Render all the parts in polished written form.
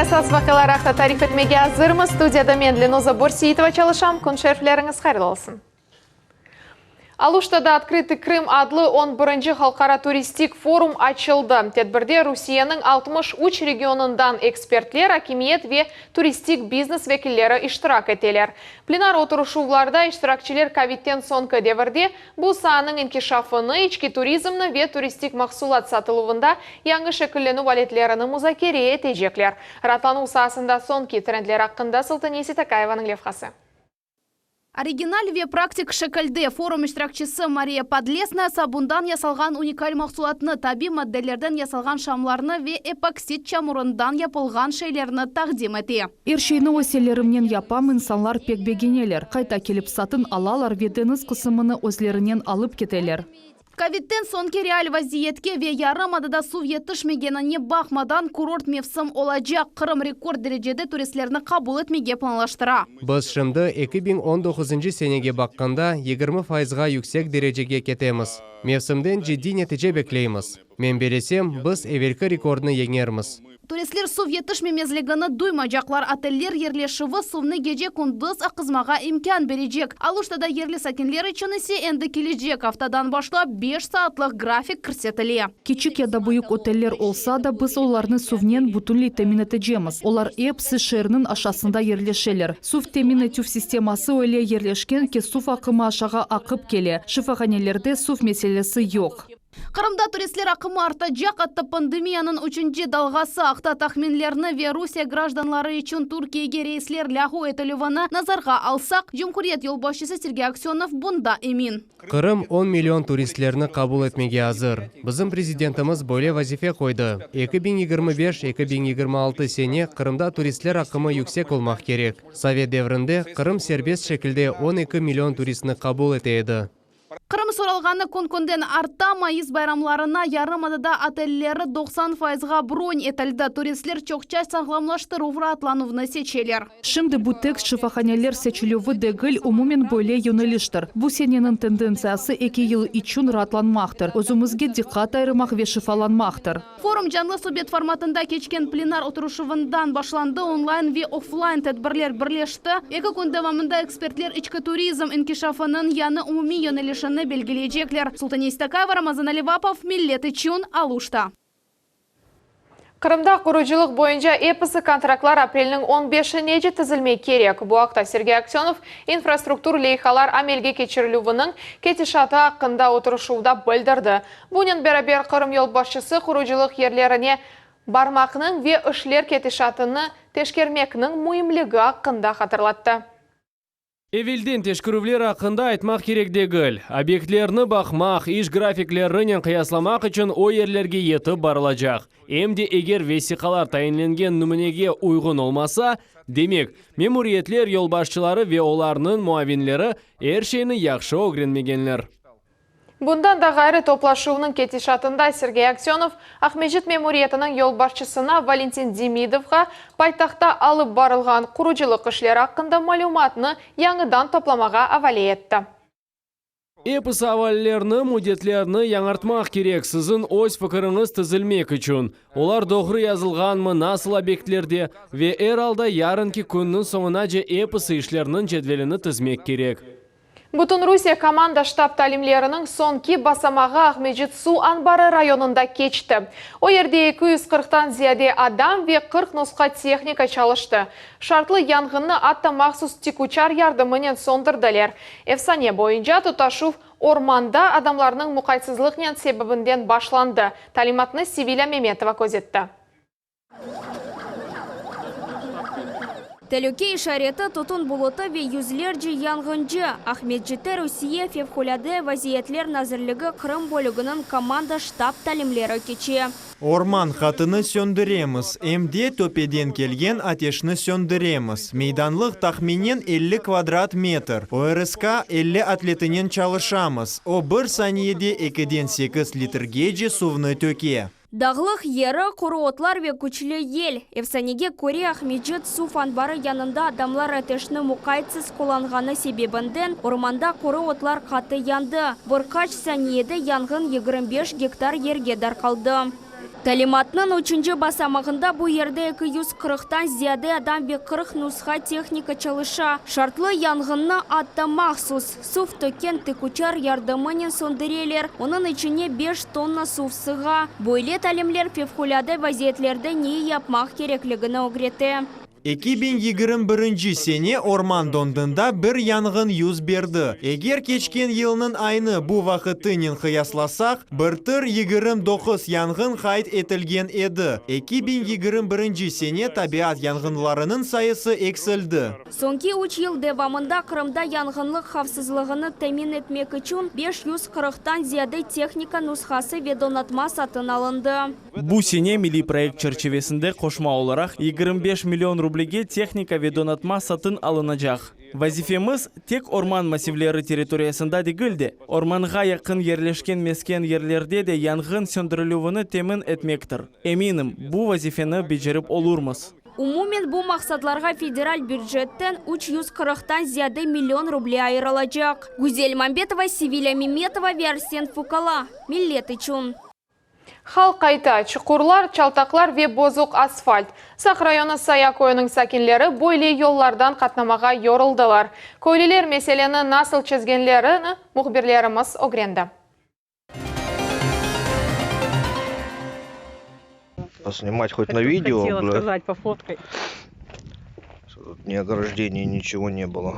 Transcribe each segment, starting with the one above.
Esas vaqialar aqta tarif etmege azırmız. Studiyada men, Lenoza Börseitova çalışam. Kün şerifleriñiz hayırlı olsun. Aluştada Otkrıtıy Krım adlı on birinci halqara turistik forum açıldı. Tedbirde Rusiyeniñ 63 regionından ekspertler, akimiyet ve turistik biznes vekilleri iştirak eteler. Plenar oturışuvlarda iştirakçiler kovidten soñki devirde bu saanıñ inkişafını, içki turizmni ve turistik mahsulat satıluvında yañı şekillenüv aletlerini muzakere etecekler. Raatlanuv saasında soñki trendler aqqında Sultaniye Sitakayevanıñ levhası. Original ve praktik şekilde, forum iştirakçisi Mariya Podlesnaya sabundan yasalğan unikal mahsulatnı, tabiy maddelerden yasalğan şamlarnı ve epoksid çamurından yapılğan şeylerni taqdim ete. Er şeyni öz ellerimnen yapam, insanlar pek begeneler, qayta kelip satın alalar ve deñiz qısımını özlerinen alıp keteler. Kovidden soñki real vaziyetke ve yarımadada suv yetişmegenine baqmadan, kurort mevsim olacaq. Qırım rekord derecede turistlerni qabul etmege planlaştıra. Biz şimdi 2019 senege baqqanda 20 fayızğa yüksek derecege ketemiz. Mevsimden ciddiy netice bekleymiz. Men belesem, biz evelki rekordnı yeñermiz. Turistler suv yetişmemezligini duymacaqlar, oteller yerleşüvi suvnı gece-kündüz aqızmağa imkân berecek. Aluştada yerli sakinler içün ise endi kelecek aftadan başlap beş saatlıq grafik kirsetile. Kiçik ya da büyük oteller olsa da, biz olarnı suvnen bütünley temin etecemiz. Olar episi şeerniñ aşasında yerleşeler. Suv temin etüv sisteması öyle yerleşken ki, suv aqımı aşağa aqıp kele. Şifahanelerde suv meselesi yoq. Qırımda turistler aqımı artacaq, atta pandemiyanıñ üçünci dalğası aqta tahminlerni ve Rusiye grajdanları içün Türkiyege reysler lâğu etilüvini nazarğa alsaq, cumhuriyet yolbaşçısı Sergey Aksönov bunda emin. Qırım on million turistlerni qabul etmege azır. Bizim prezidentimiz böyle vazife qoydı, 2025, 2026 sene Qırımda turistler aqımı yüksek olmaq kerek. Sovet devrinde Qırım serbest şekilde 12 million turistni qabul ete edi. Qırım soralğanı kün-künden arta, mayıs bayramlarına yarımadada otelleri 90 fayızğa bron etildi, turistler çoqça sağlamlaştıruv raatlanuvnı seçeler. Şimdi bu tek şifahaneler seçilüvi degil, umumen böyle yöneliştir. Bu seneniñ tendentsiyası eki yıl içün raatlanmaqtır, özümizge diqqat ayırmaq ve şifalanmaqtır. Forum canlı subet formatında keçken plenar oturışuvından başlandı, onlayn ve oflayn tedbirler birleşti. Eki kün devamında ekspertler içki turizm inkişafınıñ yañı umumiy yönelişini belgileycekler. Sultaniye Stakayeva, Ramazan Alivapov, Millet içün, Aluşta. Qırımda qurucılıq boyunca episi kontraktlar aprelniñ on beşinece tizilmek kerek. Bu aqta Sergey Aksönov infrastruktur leyhalar amelge keçirilüviniñ ketişatı aqqında oturışuvda bildirdi. Bunen beraber Qırım yolbaşçısı qurucılıq yerlerine barmaqnıñ ve işler ketişatını teşkermekniñ müimligi aqqında hatırlattı. Evelden teşkerüvler aqqında aytmaq kerek degil. Obyektlerni baqmaq, iş grafiklerinen qıyaslamaq içün o yerlerge yetip barılacaq. Em de eger vesiqalar tayinlengen nümünege uyğun olmasa, demek, memuriyetler yolbaşçıları ve olarnıñ muavinleri er şeyni yahşı ögrenmegenler. Bundan da ğayrı, toplaşuvnıñ ketişatında Sergey Aksönov Aqmescit memuriyetiniñ yolbaşçısına Valentin Demidovğa paytahtta alıp barılğan qurucılıq işleri aqqında malümatnı yañıdan toplamağa avale etti. Episi avalelerni, müddetlerni yañartmaq kerek, siziñ öz fikiriñiz tizilmek içün. Olar doğru yazılğanmı, nasıl obyektlerde, ve er alda yarınki künniñ soñunace episi işlerniñ cedvelini tizmek kerek. Bütünrusiye komanda ştab talimleriniñ soñki basamağı Aqmescit suv anbarı rayonında keçti. O yerde 240-tan ziyade adam ve 40 nusqa tehnika çalıştı. Şartlı yanğınnı atta mahsus tikuçar yardımınen söndürdiler. Efsane boyunca, tutaşuv ormanda adamlarnıñ muqaytsızlıqnen sebebinden başlandı. Talimatnı Sevilâ Memetova közetti. Telüke işareti, tütün bulutı ve yüzlerce yanğıncı. Aqmescitte Rusiye Fevqulâde vaziyetler nazirligi Qırım bölüginiñ komanda ştab talimleri keçe. Orman qatını söndüremiz, em de töpeden kelgen ateşni söndüremiz. Meydanlıq tahminen 50 kvadrat metr. ORSK 50 atletinen çalışamız, o bir saniyede ekiden sekiz litrgece suvnı töke. Dağlıq yeri, quru otlar ve küçlü yel. Efsanege köre, Aqmescit suv anbarı yanında adamlar ateşni muqaytsız qullanğanı sebebinden ormanda quru otlar qattı yandı. Bir qaç saniyede yanğın 25 gektar yerge darqaldı. Talimatnıñ üçünci basamağında bu yerde 240-tan ziyade adam ve 40 nusha tehnika çalışa. Şartlı yanğınnı atta mahsus suv tökken tikuçar yardımınen söndüreler, onıñ içine beş tonna suv sığa. Böyle talimler fevqulâde vaziyetlerde ne yapmaq kerekligini ögrete. 2021 sene orman dondında bir yanğın yüz berdi. Eger keçken yılnıñ aynı bu vaqıtınen qıyaslasaq, bıltır 29 yanğın qayd etilgen edi. 2021 sene tabiat yanğınlarınıñ sayısı eksildi. Soñki üç yıl devamında Qırımda yanğınlıq havfsızlığını temin etmek içün 540-tan ziyade tehnika nushası ve donatma satın alındı. Bu sene milliy proyekt çerçivesinde qoşma olaraq 25 million rublege tehnika ve donatma satın alınacaq. Vazifemiz, tek orman massivleri territoriyasında degil de, ormanğa yaqın yerleşken mesken yerlerde de yanğın söndürilüvini temin etmektir. Eminim, bu vazifeni becerip olurmız. Umumen bu maqsatlarğa federal bücetten 340-tan ziyade million ruble ayırılacaq. Güzel Mambetova, Sevilya Memetova ve Arsen Fukala. Millet içün. Halq ayta, çuqurlar, çaltaqlar ve bozuq asfalt. Saq rayonı Saya köyüniñ sakinleri böyle yollardan qatnamağa yoruldılar. Köylüler meseleni nasıl çezgenlerini mühbirlerimiz ögrendi. Поснимать хоть на видео, Хотела бля. сказать, пофоткай. Что Тут ни ограждений, ничего не было.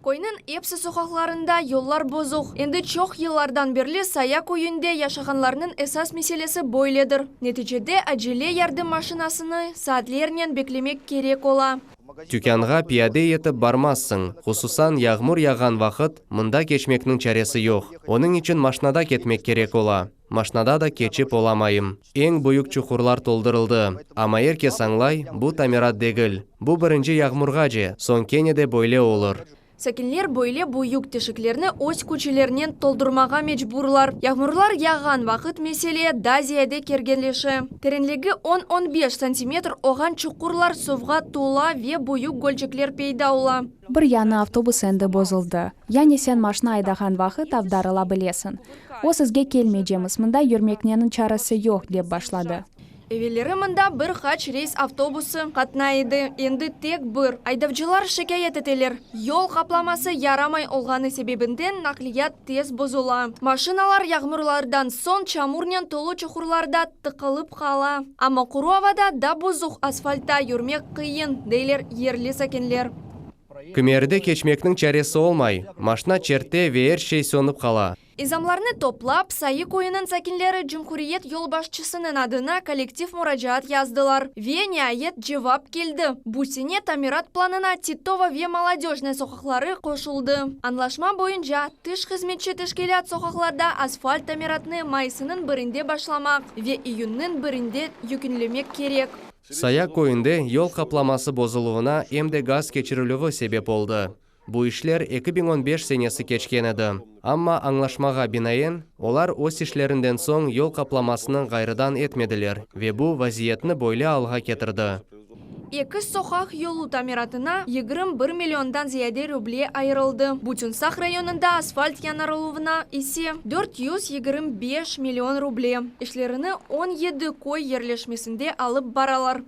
Köyniñ episi soqaqlarında yollar bozuq. Endi çoq yıllardan berli Saya köyünde yaşağanlarnıñ esas meselesi böyledir. Neticede acele yardım maşinasını saatlernen beklemek kerek ola. Tükânğa piyade yetip barmazsıñ, hususan yağmur yağğan vaqıt, mında keçmekniñ çaresi yoq. Onıñ içün maşnada ketmek kerek ola. Maşnada da keçip olamayım. Eñ büyük çuqurlar toldurıldı. Amma er kes añlay, bu tamirat degil. Bu birinci yağmurğace, soñ kene de böyle olur. Sakinler böyle büyük teşiklerni öz küçlerinen toldurmağa mecburlar. Yağmurlar yağğan vaqıt mesele daa ziyade kerginleşe. Terenligi 10-15 santimetr olğan çuqurlar suvğa tola ve büyük gölçikler peyda ola. Bir yañı avtobus endi bozuldı. Yani sen maşna aydağan vaqıt avdarıla bilesiñ. O, sizge kelmeycemiz, mında yürmekniñ çaresi yoq, dep başladı. Evelleri mında bir qaç reys avtobusı qatnay edi, endi tek bir. Aydavcılar şikâyet eteler, yol qaplaması yaramay olğanı sebebinden naqliyat tez bozula. Maşinalar yağmurlardan soñ çamurnen tolu çuqurlarda tıqılıp qala. Amma quru avada da bozuq asfaltta yürmek qıyın, deyler yerli sakinler. Kimerde keçmekniñ çaresi olmay, maşna çerte ve er şey sönip qala. İlzamlarnı toplap, Sayı köyüniñ sakinleri cumhuriyet yolbaşçısınıñ adına kollektiv muracaat yazdılar. Ve, niayet, cevap keldi. Bu sene tamirat planına Titova ve Molodöjnaya soqaqları qoşuldı. Añlaşma boyunca, tış hızmetçi teşkilât soqaqlarda asfalt tamiratnı mayısınıñ birinde başlamaq ve iyünniñ birinde yekünlemek kerek. Saya köyünde yol qaplaması bozuluvına em de gaz keçirilüvi sebep oldı. Bu işler 2015 senesi keçken edi. Amma añlaşmağa binaen, olar öz işlerinden soñ yol qaplamasını ğayrıdan etmediler ve bu vaziyetni böyle alğa ketirdi. Eki soqaq yolu tamiratına 21 milliondan ziyade ruble ayırıldı. Bütün Saq rayonında asfalt yañarıluvına ise 425 million ruble. İşlerini 17 köy yerleşmesinde alıp baralar.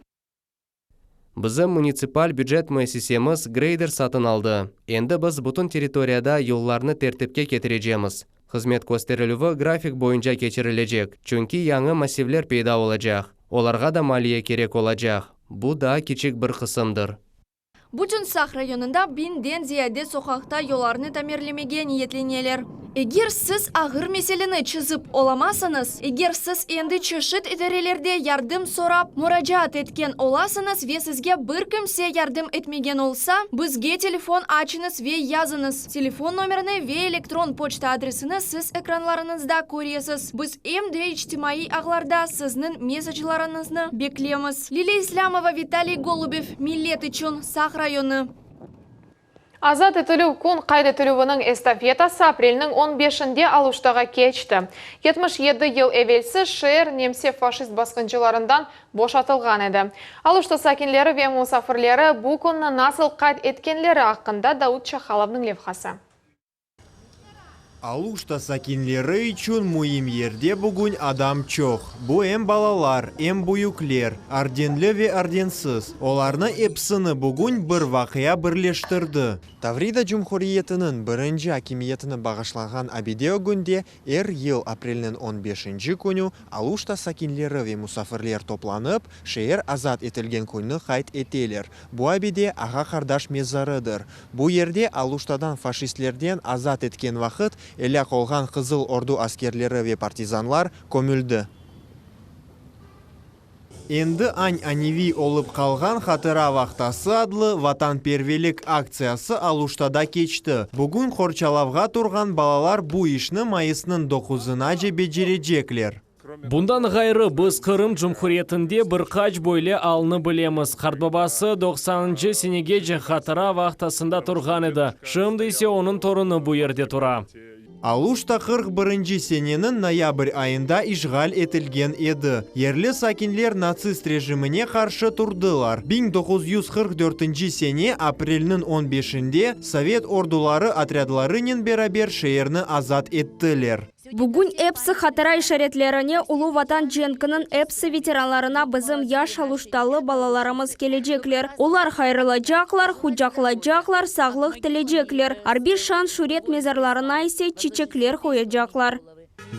Bizim munitsipal bücet müessisemiz greyder satın aldı. Endi biz bütün territoriyada yollarnı tertipke ketirecemiz. Hızmet kösterilüvi grafik boyunca keçirilecek, çünki yañı massivler peyda olacaq. Olarğa da maliye kerek olacaq. Bu daa kiçik bir qısımdır. Bütün Saq rayonında biñden ziyade soqaqta yollarnı tamirlemege niyetleneler. Eger siz ağır meseleni çezip olamazsıñız, eger siz endi çeşit idarelerde yardım sorap muracaat etken olasıñız ve sizge bir kimse yardım etmegen olsa, bizge telefon açıñız ve yazıñız. Telefon nomerini ve elektron poçta adresini siz ekranlarıñızda köresiz. Biz em de içtimaiy ağlarda sizniñ mesaclarıñıznı bekleymiz. Liliya İslâmova, Vitaliy Golubev, Millet içün, Saq rayonı. Azat etilüv kün qayd etilüviniñ estafetası aprelniñ on beşinde Aluştağa keçti. 77 yıl evelsi şeer nemse-faşist basqıncılarından boşatılğan edi. Aluşta sakinleri ve musafirleri bu künni nasıl qayd etkenleri aqqında Davut Çahalovnıñ levhası. Aluşta sakinleri içün müim yerde bugün adam çoq. Bu em balalar, em büyükler, ordenli ve ordensiz. Olarnı episini bugün bir vaqia birleştirdi. Tavrida Cumhuriyetiniñ birinci akimiyetine bağışlanğan abide ögünde er yıl aprelniñ on beşinci künü Aluşta sakinleri ve musafirler toplanıp, şeer azat etilgen künni qayd eteler. Bu abide ağa-qardaş mezarıdır. Bu yerde Aluştadan faşistlerden azat etken vaqıt elâk olğan Qızıl Ordu askerleri ve partizanlar kömüldi. Endi añ-aneviy olıp qalğan Hatıra vahtası adlı vatanpervelik aktsiyası Aluştada keçti. Bugün qorçalavğa turğan balalar bu işni mayısnıñ doquzınace becerecekler. Bundan ğayrı, biz Qırım Cumhuriyetinde bir qaç böyle alnı bilemiz, qartbabası doqsanıncı senegece hatıra vahtasında turğan edi, şimdi ise onıñ torunı bu yerde tura. Aluşta 41 seneniñ noyabr ayında işğal etilgen edi. Yerli sakinler natsist rejimine qarşı turdılar. 1944 sene aprelniñ on beşinde sovet orduları otrâdlarınen beraber şeerni azat ettiler. Bugün episi hatıra işaretlerine Ulu Vatan cenkiniñ episi veteranlarına bizim yaş aluştalı balalarımız kelecekler. Olar hayırlacaqlar, qucaqlaycaqlar, sağlıq tilecekler. Arbiy şan-şüret mezarlarına ise çiçekler qoyacaqlar.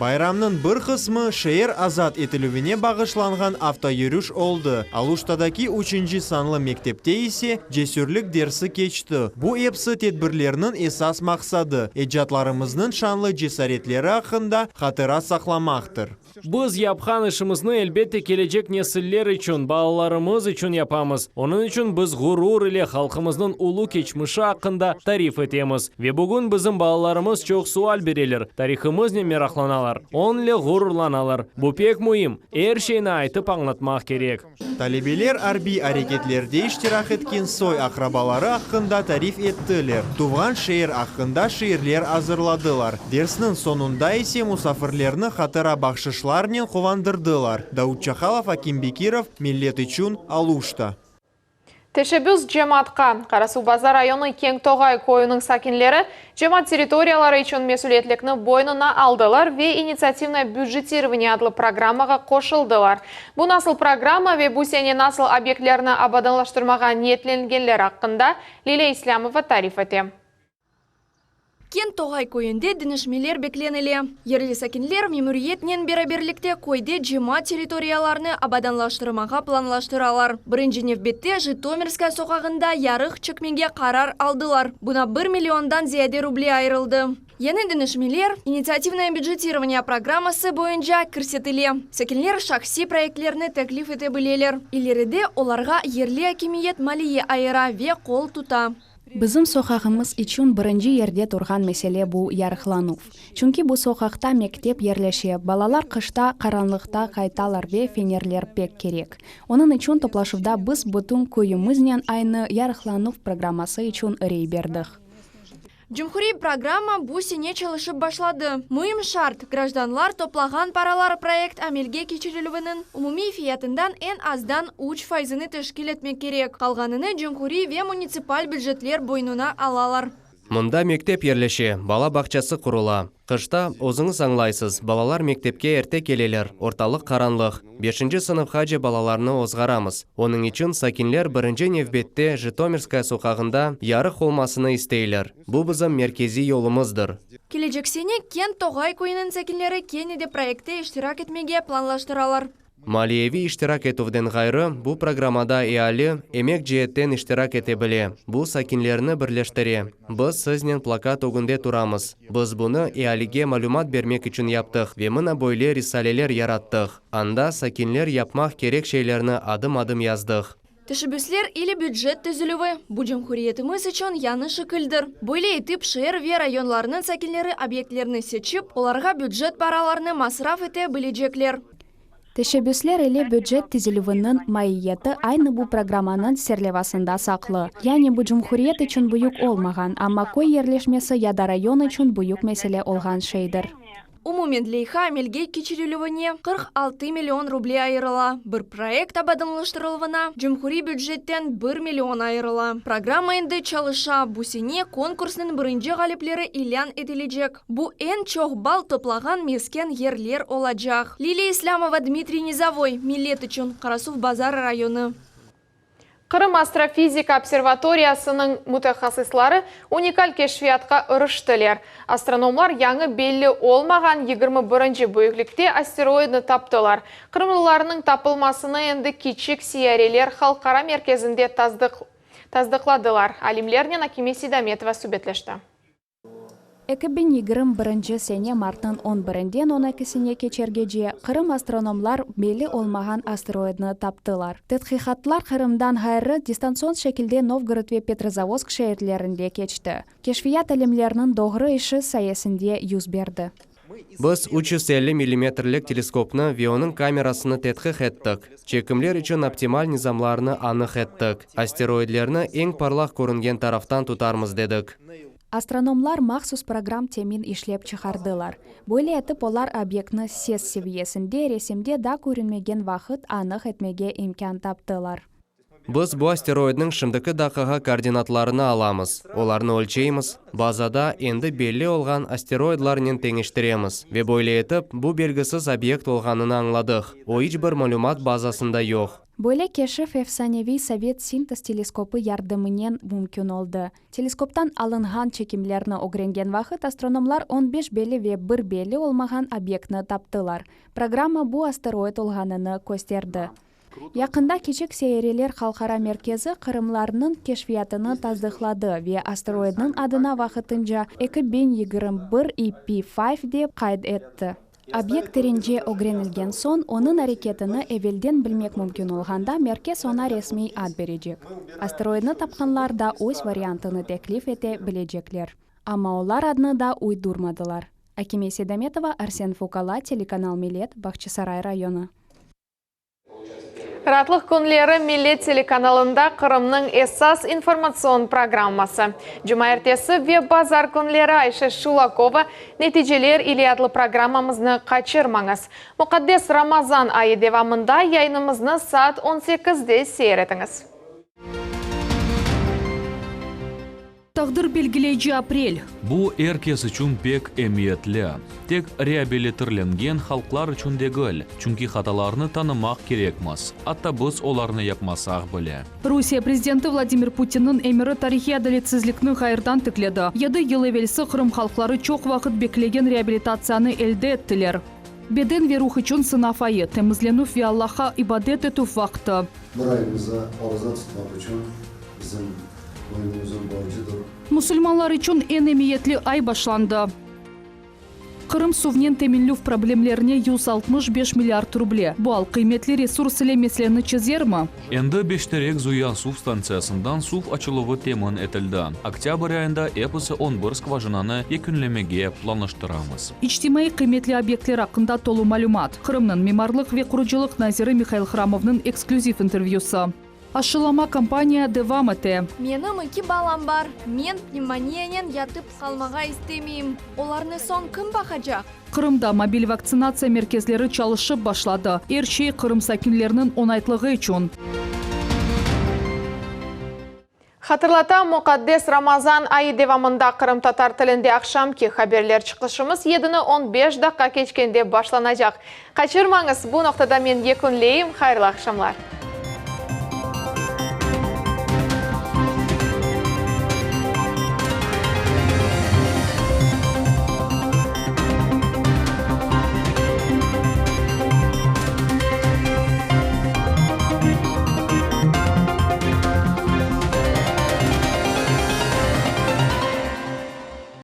Bayramnıñ bir qısmı şeer azat etilüvine bağışlanğan avtoyürüş oldı. Aluştadaki üçünci sanlı mektepte ise cesürlik dersi keçti. Bu episi tedbirlerniñ esas maqsadı, ecdatlarımıznıñ şanlı cesaretleri aqqında hatıra saqlamaqtır. Biz yapqan işimizni, elbette, kelecek nesiller içün, balalarımız içün yapamız. Onıñ içün biz ğurur ile halqımıznıñ ulu keçmişi aqqında tarif etemiz. Ve bugün bizim balalarımız çoq sual bereler, tarihımıznen meraqlanalar, onıñle ğururlanalar. Bu pek müim, er şeyni aytıp añlatmaq kerek. Talebeler arbiy areketlerde iştirak etken soy-aqrabaları aqqında tarif ettiler, tuvğan şeer aqqında şiirler azırladılar. Dersniñ soñunda ise musafirlerni hatıra bahşışlarnen quvandırdılar. Davut Çakalov, Akim Bekirov, Millet içün, Aluşta. Teşebbüs cemaatqa, Qarasuvbazar rayonı Keñ Toğay köyüniñ sakinleri cemaat territoriyaları içün mesüliyetlikni boynuna aldılar ve İnitsiativnoye büdjetirovaniye adlı programmağa qoşuldılar. Bu nasıl programma ve bu sene nasıl obyektlerni abadanlaştırmağa niyetlengenleri aqqında Lilâ İslâmova tarif ete. Keñ Toğay köyünde deñişmeler beklenile. Yerli sakinler memuriyetnen beraberlikte köyde cemaat territoriyalarını abadanlaştırmağa planlaştıralar. Birinci nevbette Jitomirskaya soqağında yarıq çekmege qarar aldılar, buna bir milliondan ziyade ruble ayırıldı. Yañı deñişmeler İnitsiativnoye büdjetirovaniye programması boyunca kirsetile. Sakinler şahsiy proyektlerni teklif ete bileler. İleride olarğa yerli akimiyet maliye ayıra ve qol tuta. Bizim soqağımız içün birinci yerde turğan mesele bu yarıqlanuv. Çünki bu soqaqta mektep yerleşe, balalar qışta qaranlıqta qaytalar ve fenerler pek kerek. Onıñ içün toplaşuvda biz bütün köyümiznen aynı yarıqlanuv programması içün rey berdik. Cumhuriy programma bu sene çalışıp başladı. Müim şart, grajdanlar toplağan paralar proyekt amelge keçirilüviniñ umumiy fiyatından eñ azdan üç fayızını teşkil etmek kerek, qalğanını cumhuriy ve munitsipal bücetler boynuna alalar. Mında mektep yerleşe, bala bağçası qurula. Qışta, özüñiz añlaysız, balalar mektepke erte keleler, ortalıq qaranlıq. Beşinci sınıfqace balalarnı ozğaramız. Onıñ içün sakinler birinci nevbette Jitomirskaya soqağında yarıq olmasını isteyler. Bu bizim merkeziy yolumızdır. Kelecek sene Keñ Toğay köyüniñ sakinleri kene de proyektte iştirak etmege planlaştıralar. Maliyeviy iştirak etüvden ğayrı, bu programmada eali emek ceetten iştirak ete bile. Bu sakinlerni birleştire. Biz siznen plakat ögünde turamız. Biz bunı ealige malümat bermek içün yaptıq ve mına böyle risaleler yarattıq. Anda sakinler yapmaq kerek şeylerni adım-adım yazdıq. Teşebbüsler ile bücet tizilüvi, bu cumhuriyetimiz içün yañı şekildir. Böyle etip şeer ve rayonlarnıñ sakinleri obyektlerni seçip, olarğa bücet paralarını masraf ete bilecekler. Teşebbüsler ile bücet tizilüviniñ maiyeti aynı bu programmanıñ serlevasında saqlı. Yani bu cumhuriyet içün büyük olmağan, amma köy yerleşmesi ya da rayon içün büyük mesele olğan şeydir. Umumen leyha amelge keçirilüvine 46 million ruble ayırıla, bir proyekt abadanlaştırıluvına cumhuriy bücetten bir million ayırıla. Programma endi çalışa, bu sene konkursnıñ birinci ğalipleri ilân etilecek, bu eñ çoq ball toplağan mesken yerler olacaq. Liliya İslâmova, Dmitriy Nizovoy, Millet içün, Qarasuvbazar rayonı. Qırım astrofizika observatoriyasınıñ mütehassısları unikal keşfiyatqa iriştiler. Astronomlar yañı belli olmağan 21-nci büyüklikte asteroidni taptılar. Qırımlılarnıñ tapılmasını endi Kiçik seyyareler halqara merkezinde tasdıqladılar. Alimlernen Akime Seydametova subetleşti. 2021 sene martnıñ on birinden on ekisine keçergece Qırım astronomlar belli olmağan asteroidni taptılar. Tedqiqatlar Qırımdan ğayrı distantsion şekilde Novgorod ve Petrozavodsk şeerlerinde keçti. Keşfiyat alimlerniñ doğru işi sayesinde yüz berdi. Biz 350 millimetrlik teleskopnı ve onıñ kamerasını tedqiq ettik, çekimler içün optimal nizamlarnı anıq ettik, asteroidlerni eñ parlaq körüngen taraftan tutarmız dedik. Astronomlar mahsus program temin işlep çıqardılar. Böyle etip olar obyektni ses seviyesinde resimde da körünmegen vaqıt anıq etmege imkân taptılar. Biz bu asteroidniñ şimdiki daqqağa koordinatlarını alamız, olarnı ölçeymiz, bazada endi belli olğan asteroidlarnen teñeştiremiz ve böyle etip bu belgisiz obyekt olğanını añladıq, o iç bir malümat bazasında yoq. Böyle keşif efsaneviy sovet sintez teleskopı yardımınen mümkün oldı. Teleskoptan alınğan çekimlerni ögrengen vaqıt astronomlar on beş belli ve bir belli olmağan obyektni taptılar. Programma bu asteroid olğanını kösterdi. Yaqında Kiçik seyyareler halqara merkezi qırımlarnıñ keşfiyatını tasdıqladı ve asteroidniñ adına vaqtınca 2021 EP-five dep qayd etti. Obyekt terence ögrenilgen soñ, onıñ areketini evelden bilmek mümkün olğanda merkez oña resmiy ad berecek. Asteroidni tapqanlar da öz variantını teklif ete bilecekler. Amma olar adnı da uydurmadılar. Akime Seydametova, Arsen Fukala, telekanal Millet, Bağçasaray rayonı. Raatlıq künleri Millet telekanalında Qırımnıñ esas informatsion programması. Cumaertesi ve bazar künleri Ayşe Şulakova Neticeler ile adlı programmamıznı qaçırmañız. Muqaddes Ramazan ayı devamında yayınımıznı saat on sekizde seyir etiñiz. Taqdir belgileyici aprel. Bu er kes içün pek emiyetli. Tek reabilitirlengen halqlar içün degil, çünki hatalarnı tanımaq kerekmiz, atta biz olarnı yapmasaq bile. Rusiye prezidenti Vladimir Putinniñ emiri tarihiy adaletsizlikni ğayırdan tikledi. Yedi yıl evelsi Qırım halqları çoq vaqıt beklegen reabilitatsiyanı elde ettiler. Beden ve ruh içün sınav ayı, temizlenüv ve Allahqa ibadet etüv vaqtı. Bir ayımıza oraza tutmaq içün bizim boynumuzın borcudır. Musulmanlar içün eñ emiyetli ay başlandı. Qırım suvnen teminlev problemlerine 165 milliard ruble. Bu al qıymetli resurs ile meseleni çezermi? Endi Beşterek Zuya suv stantsiyasından suv açıluvı temin etildi. Oktâbr ayında episi on bir skvajinanı yekünlemege planlaştıramız. İçtimaiy qıymetli obyektler aqqında tolu malümat, Qırımnıñ mimarlıq ve qurucılıq naziri Mihail Hramovnıñ eksklüziv intervyüsı. Aşılama kampaniya devam ete. Menim eki balam bar. Men pnevmoniyanen yatıp qalmağa istemeyim. Olarnı soñ kim baqacaq? Qırımda mobil vaktsinatsiya merkezleri çalışıp başladı. Er şey Qırım sakinleriniñ oñaytlığı içün. Hatırlatam, muqaddes Ramazan ayı devamında qırımtatar tilinde aqşamki haberler çıqışımız yedini on beş daqqa keçkende başlanacaq. Qaçırmañız! Bu noqtada men yekünleyim, hayırlı aqşamlar!